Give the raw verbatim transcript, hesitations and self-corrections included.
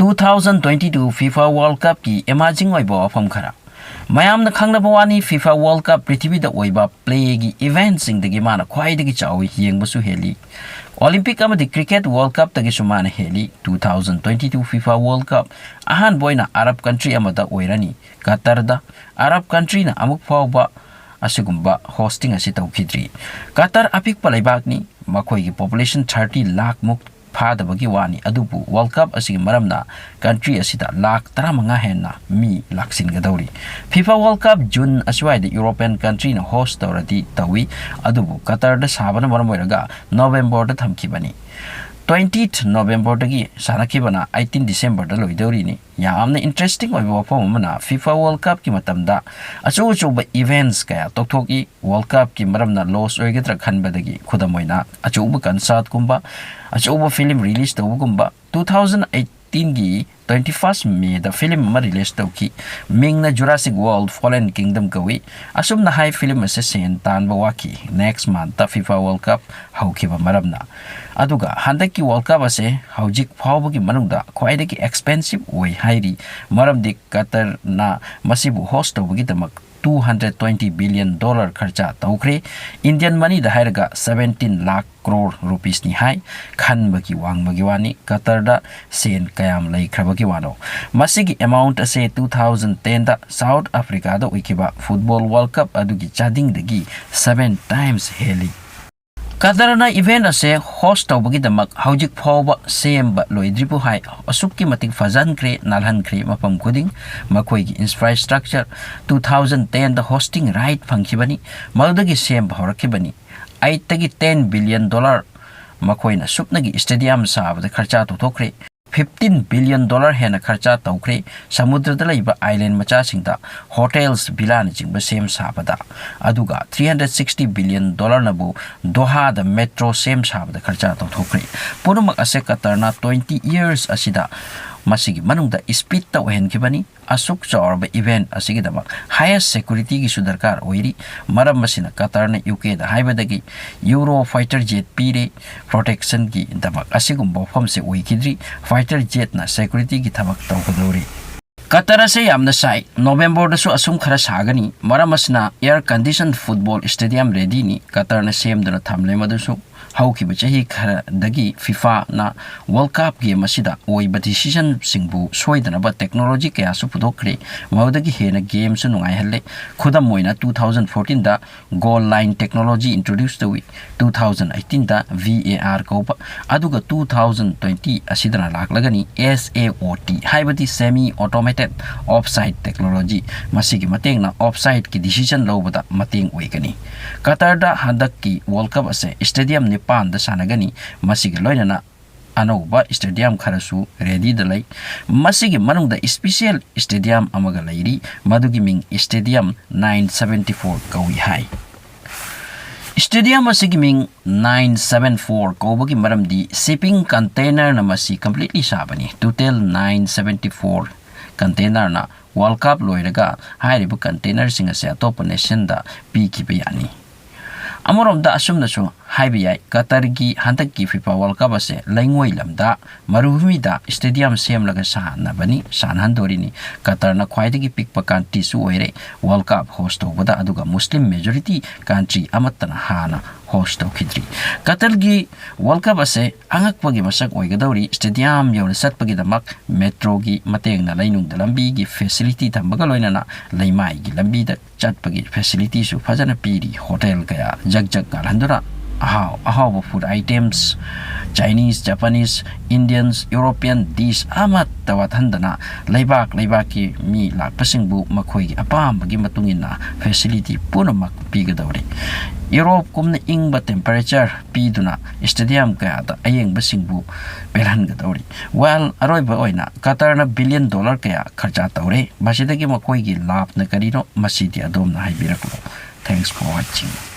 Two thousand twenty-two FIFA World Cupꯀꯤ emerging ꯑꯣꯏꯕ ꯋꯥꯐꯝ ꯈꯔ꯫ ꯃꯌꯥꯝꯅ ꯈꯪꯅꯕ ꯋꯥꯅꯤ, FIFA World Cup ꯄ꯭ꯔꯤꯊꯤꯕꯤꯗ ꯑꯣꯏꯕ playꯒꯤ eventꯁꯤꯡꯗꯒꯤ ꯃꯥꯅ ꯈ꯭ꯋꯥꯏꯗꯒꯤ ꯆꯥꯎꯏ, ꯌꯦꯡꯕꯁꯨ ꯍꯦꯜꯂꯤ꯫ Olympic ꯑꯃꯗꯤ Cricket World Cupꯇꯒꯤꯁꯨ ꯃꯥꯅ ꯍꯦꯜꯂꯤ꯫ Two thousand twenty-two FIFA World Cup ꯑꯍꯥꯟꯕ ꯑꯣꯏꯅ Arab country ꯑꯃꯗ ꯑꯣꯏꯔꯅꯤ, ꯀꯇꯔꯗ꯫ Arab countryꯅ ꯑꯃꯨꯛ ꯐꯥꯎꯕ ꯑꯁꯤꯒꯨꯝꯕ hosting ꯑꯁꯤ ꯇꯧꯈꯤꯗ꯭ꯔꯤ꯫ ꯀꯇꯔ ꯑꯄꯤꯛꯄ ꯂꯩꯕꯥꯛꯅꯤ, ꯃꯈꯣꯏꯒꯤ population thirty ꯂꯥꯈ ꯃꯨꯛ ꯐꯥꯗꯕꯒꯤ ꯋꯥꯅꯤ, ꯑꯗꯨꯕꯨ World Cup ꯑꯁꯤꯒꯤ ꯃꯔꯝꯅ country ꯑꯁꯤꯗ ꯂꯥꯈ ꯇꯔꯥꯃꯉꯥ ꯍꯦꯟꯅ ꯃꯤ ꯂꯥꯛꯁꯤꯟꯒꯗꯧꯔꯤ꯫ FIFA World Cup June ꯑꯁ꯭ꯋꯥꯏꯗ European countryꯅ host ꯇꯧꯔꯗꯤ ꯇꯧꯏ, ꯑꯗꯨꯕꯨ ꯀꯇꯔꯗ ꯁꯥꯕꯅ ꯃꯔꯝ ꯑꯣꯏꯔꯒ Novemberꯗ ꯊꯝꯈꯤꯕꯅꯤ꯫ Twentieth Novemberꯗꯒꯤ ꯁꯥꯟꯅꯈꯤꯕꯅ eighteen Decemberꯗ ꯂꯣꯏꯗꯧꯔꯤꯅꯤ꯫ ꯌꯥꯝꯅ interesting ꯑꯣꯏꯕ ꯋꯥꯐꯝ ꯑꯃꯅ, FIFA World Cupꯀꯤ ꯃꯇꯝꯗ ꯑꯆꯧ ꯑꯆꯧꯕ events ꯀꯌꯥ ꯇꯧꯊꯣꯛꯏ꯫ World Cupꯀꯤ ꯃꯔꯝꯅ loss ꯑꯣꯏꯒꯗ꯭ꯔꯥ ꯈꯟꯕꯗꯒꯤ, ꯈꯨꯗꯝ ꯑꯣꯏꯅ, ꯑꯆꯧꯕ concertꯀꯨꯝꯕ, ꯑꯆꯧꯕ film release ꯇꯧꯕꯒꯨꯝꯕ꯫ Two thousand eighteenꯒꯤ twenty-first Mayꯗ film ꯑꯃ release ꯇꯧꯈꯤ꯫ ꯃꯤꯡꯅ Jurassic World Fallen Kingdom ꯀꯧꯏ꯫ ꯑꯁꯨꯝꯅ ꯍꯥꯏ, film ꯑꯁꯤ ꯁꯦꯟ ꯇꯥꯟꯕ ꯋꯥꯈꯤ꯫ Next monthꯇ FIFA World Cup ꯍꯧꯈꯤꯕ ꯃꯔꯝꯅ꯫ ꯑꯗꯨꯒ ꯍꯟꯗꯛꯀꯤ World Cup ꯑꯁꯦ ꯍꯧꯖꯤꯛ ꯐꯥꯎꯕꯒꯤ ꯃꯅꯨꯡꯗ ꯈ꯭ꯋꯥꯏꯗꯒꯤ expensive ꯑꯣꯏ ꯍꯥꯏꯔꯤ, ꯃꯔꯝꯗꯤ ꯀꯇꯔꯅ ꯃꯁꯤꯕꯨ host ꯇꯧꯕꯒꯤꯗꯃꯛ two hundred twenty billion dollar ꯈꯔꯆꯥ ꯇꯧꯈ꯭ꯔꯦ꯫ Indian moneyꯗ ꯍꯥꯏꯔꯒ seventeen ꯂꯥꯈ crore rupeesꯅꯤ ꯍꯥꯏ꯫ ꯈꯟꯕꯒꯤ ꯋꯥꯡꯃꯒꯤ ꯋꯥꯅꯤ, ꯀꯇꯔꯗ ꯁꯦꯟ ꯀꯌꯥꯝ ꯂꯩꯈ꯭ꯔꯕꯒꯤ ꯋꯥꯅꯣ꯫ ꯃꯁꯤꯒꯤ amount ꯑꯁꯦ two thousand tenꯗ South Africaꯗ ꯑꯣꯏꯈꯤꯕ football World Cup ꯑꯗꯨꯒꯤ ꯆꯥꯗꯤꯡꯗꯒꯤ seven times ꯍꯦꯜꯂꯤ꯫ ꯀꯇꯔꯅ event ꯑꯁꯦ host ꯇꯧꯕꯒꯤꯗꯃꯛ ꯍꯧꯖꯤꯛ ꯐꯥꯎꯕ ꯁꯦꯝꯕ ꯂꯣꯏꯗ꯭ꯔꯤꯕꯨ ꯍꯥꯏ꯫ ꯑꯁꯨꯛꯀꯤ ꯃꯇꯤꯛ ꯐꯖꯍꯟꯈ꯭ꯔꯦ, ꯅꯥꯜꯍꯟꯈ꯭ꯔꯦ ꯃꯐꯝ ꯈꯨꯗꯤꯡ꯫ ꯃꯈꯣꯏꯒꯤ infrastructure, two thousand tenꯗ hosting right ꯐꯪꯈꯤꯕꯅꯤ, ꯃꯗꯨꯗꯒꯤ ꯁꯦꯝꯕ ꯍꯧꯔꯛꯈꯤꯕꯅꯤ꯫ Eightꯇꯒꯤ ten billion dollar ꯃꯈꯣꯏꯅ ꯁꯨꯞꯅꯒꯤ stadium ꯁꯥꯕꯗ ꯈꯔꯆꯥ ꯇꯧꯊꯣꯛꯈ꯭ꯔꯦ꯫ Fifteen billion dollar ꯍꯦꯟꯅ ꯈꯔꯆꯥ ꯇꯧꯈ꯭ꯔꯦ ꯁꯃꯨꯗ꯭ꯔꯗ ꯂꯩꯕ island ꯃꯆꯥꯁꯤꯡꯗ hotels, villaꯅꯆꯤꯡꯕ ꯁꯦꯝ ꯁꯥꯕꯗ꯫ ꯑꯗꯨꯒ three hundred sixty billion dollarꯅꯕꯨ ꯗꯣꯍꯥꯗ metro ꯁꯦꯝ ꯁꯥꯕꯗ ꯈꯔꯆꯥ ꯇꯧꯊꯣꯛꯈ꯭ꯔꯦ꯫ ꯄꯨꯝꯅꯃꯛ ꯑꯁꯦ ꯀꯇꯔꯅ twenty years ꯑꯁꯤꯗ ꯃꯁꯤꯒꯤ ꯃꯅꯨꯡꯗ speed ꯇ ꯑꯣꯏꯍꯟꯈꯤꯕꯅꯤ꯫ ꯑꯁꯨꯛ ꯆꯥꯎꯔꯕ event ꯑꯁꯤꯒꯤꯗꯃꯛ highest security ꯒꯤꯁꯨ ꯗꯔꯀꯥꯔ ꯑꯣꯏꯔꯤ꯫ ꯃꯔꯝ ꯑꯁꯤꯅ ꯀꯇꯔꯅ ꯌꯨ ꯀꯦꯗ ꯍꯥꯏꯕꯗꯒꯤ Euro fighter jet ꯄꯤꯔꯦ protection ꯒꯤꯗꯃꯛ꯫ ꯑꯁꯤꯒꯨꯝꯕ ꯋꯥꯐꯝꯁꯦ ꯑꯣꯏꯈꯤꯗ꯭ꯔꯤ꯫ Fighter jet ꯅ security ꯒꯤ ꯊꯕꯛ ꯇꯧꯒꯗꯧꯔꯤ꯫ ꯀꯇꯔ ꯑꯁꯦ ꯌꯥꯝꯅ ꯁꯥꯏ꯫ ꯅꯣꯕꯦꯝꯕꯔꯗꯁꯨ ꯑꯁꯨꯝ ꯈꯔ ꯁꯥꯒꯅꯤ꯫ ꯃꯔꯝ ꯑꯁꯤꯅ air condition football stadium ready ꯅꯤ꯫ ꯀꯇꯔꯅ ꯁꯦꯝꯗꯨꯅ ꯊꯝꯂꯦ꯫ ꯃꯗꯨꯁꯨ ꯍꯧꯈꯤꯕ ꯆꯍꯤ ꯈꯔꯗꯒꯤ ꯐꯤꯐꯥꯅ World Cup game ꯑꯁꯤꯗ ꯑꯣꯏꯕ decision ꯁꯤꯡꯕꯨ ꯁꯣꯏꯗꯅꯕ technology ꯀꯌꯥꯁꯨ ꯄꯨꯊꯣꯛꯈ꯭ꯔꯦ꯫ ꯃꯗꯨꯗꯒꯤ ꯍꯦꯟꯅ game ꯁꯨ ꯅꯨꯡꯉꯥꯏꯍꯜꯂꯦ꯫ ꯈꯨꯗꯝ ꯑꯣꯏꯅ, two thousand fourteen ꯗ goal line technology introduce ꯇꯧꯏ꯫ Two thousand eighteen the V A R ꯀꯧꯕ, ꯑꯗꯨꯒ two thousand twenty ꯑꯁꯤꯗꯅ ꯂꯥꯛꯂꯒꯅꯤ S A O T, ꯍꯥꯏꯕꯗꯤ semi automated offside technology꯫ ꯃꯁꯤꯒꯤ ꯃꯇꯦꯡꯅ offside ꯀꯤ decision ꯂꯧꯕꯗ ꯃꯇꯦꯡ ꯑꯣꯏꯒꯅꯤ꯫ ꯀꯇꯔꯗ ꯍꯟꯗꯛꯀꯤ World Cup ꯑꯁꯦ stadium ꯅꯤꯄꯥꯟꯗ ꯁꯥꯟꯅꯒꯅꯤ꯫ ꯃꯁꯤꯒ ꯂꯣꯏꯅꯅ ꯑꯅꯧꯕ stadium ꯈꯔꯁꯨ ready ꯗ ꯂꯩ꯫ ꯃꯁꯤꯒꯤ ꯃꯅꯨꯡꯗ special stadium ꯑꯃꯒ ꯂꯩꯔꯤ, ꯃꯗꯨꯒꯤ ꯃꯤꯡ Stadium nine seventy four ꯀꯧꯏ ꯍꯥꯏ꯫ Stadium ꯑꯁꯤꯒꯤ ꯃꯤꯡ nine seven four ꯀꯧꯕꯒꯤ ꯃꯔꯝꯗꯤ shipping container ꯅ ꯃꯁꯤ completely ꯁꯥꯕꯅꯤ꯫ Total nine seventy four container ꯅ World Cup ꯂꯣꯏꯔꯒ ꯍꯥꯏꯔꯤꯕ container ꯁꯤꯡ ꯑꯁꯦ ꯑꯇꯣꯞꯄ nation ꯗ ꯄꯤꯈꯤꯕ ꯌꯥꯅꯤ꯫ ꯑꯃꯔꯣꯝꯗ ꯑꯁꯨꯝꯅꯁꯨ ꯍꯥꯏꯕ ꯌꯥꯏ, ꯀꯇꯔꯒꯤ ꯍꯟꯗꯛꯀꯤ FIFA World Cup ꯑꯁꯦ ꯂꯩꯉꯣꯏ ꯂꯝꯗ, ꯃꯔꯨꯚꯨꯃꯤꯗ stadium ꯁꯦꯝꯂꯒ ꯁꯥꯟꯅꯕꯅꯤ, ꯁꯥꯟꯅꯍꯟꯗꯣꯔꯤꯅꯤ꯫ ꯀꯇꯔꯅ ꯈ꯭ꯋꯥꯏꯗꯒꯤ ꯄꯤꯛꯄ country ꯁꯨ ꯑꯣꯏꯔꯦ World Cup host ꯇꯧꯕꯗ, ꯑꯗꯨꯒ Muslim majority country ꯑꯃꯠꯇꯅ ꯍꯥꯟꯅ host ꯇꯧꯈꯤꯗ꯭ꯔꯤ꯫ ꯀꯇꯔꯒꯤ World Cup ꯑꯁꯦ ꯑꯉꯛꯄꯒꯤ ꯃꯁꯛ ꯑꯣꯏꯒꯗꯧꯔꯤ꯫ Stadium ꯌꯧꯅ ꯆꯠꯄꯒꯤꯗꯃꯛ metro ꯒꯤ ꯃꯇꯦꯡꯅ ꯂꯩꯅꯨꯡꯗ ꯂꯝꯕꯤꯒꯤ facility ꯊꯝꯕꯒ ꯂꯣꯏꯅꯅ ꯂꯩꯃꯥꯏꯒꯤ ꯂꯝꯕꯤꯗ ꯆꯠꯄꯒꯤ facility ꯁꯨ ꯐꯖꯅ ꯄꯤꯔꯤ꯫ Hotel ꯀꯌꯥ ꯖꯛ ꯖꯛ ꯉꯥꯜꯍꯟꯗꯨꯅ ꯑꯍꯥꯎ ꯑꯍꯥꯎꯕ food items, Chinese, Japanese, Indians, European dish ꯑꯃꯠꯇ ꯋꯥꯠꯍꯟꯗꯅ ꯂꯩꯕꯥꯛ ꯂꯩꯕꯥꯛꯀꯤ ꯃꯤ ꯂꯥꯛꯄꯁꯤꯡꯕꯨ ꯃꯈꯣꯏꯒꯤ ꯑꯄꯥꯝꯕꯒꯤ ꯃꯇꯨꯡ ꯏꯟꯅ facility ꯄꯨꯝꯅꯃꯛ ꯄꯤꯒꯗꯧꯔꯤ꯫ Europe ꯀꯨꯝꯅ ꯏꯪꯕ temperature ꯄꯤꯗꯨꯅ stadium ꯀꯌꯥꯗ ꯑꯌꯦꯡꯕꯁꯤꯡꯕꯨ ꯄꯦꯜꯍꯟꯒꯗꯧꯔꯤ꯫ Well, ꯑꯔꯣꯏꯕ ꯑꯣꯏꯅ ꯀꯇꯔꯅ billion dollar ꯀꯌꯥ ꯈꯔꯆ ꯇꯧꯔꯦ꯫ ꯃꯁꯤꯗꯒꯤ ꯃꯈꯣꯏꯒꯤ ꯂꯥꯚꯅ ꯀꯔꯤꯅꯣ, ꯃꯁꯤꯗꯤ ꯑꯗꯣꯝꯅ ꯍꯥꯏꯕꯤꯔꯛꯂꯣ꯫ Thanks for watching.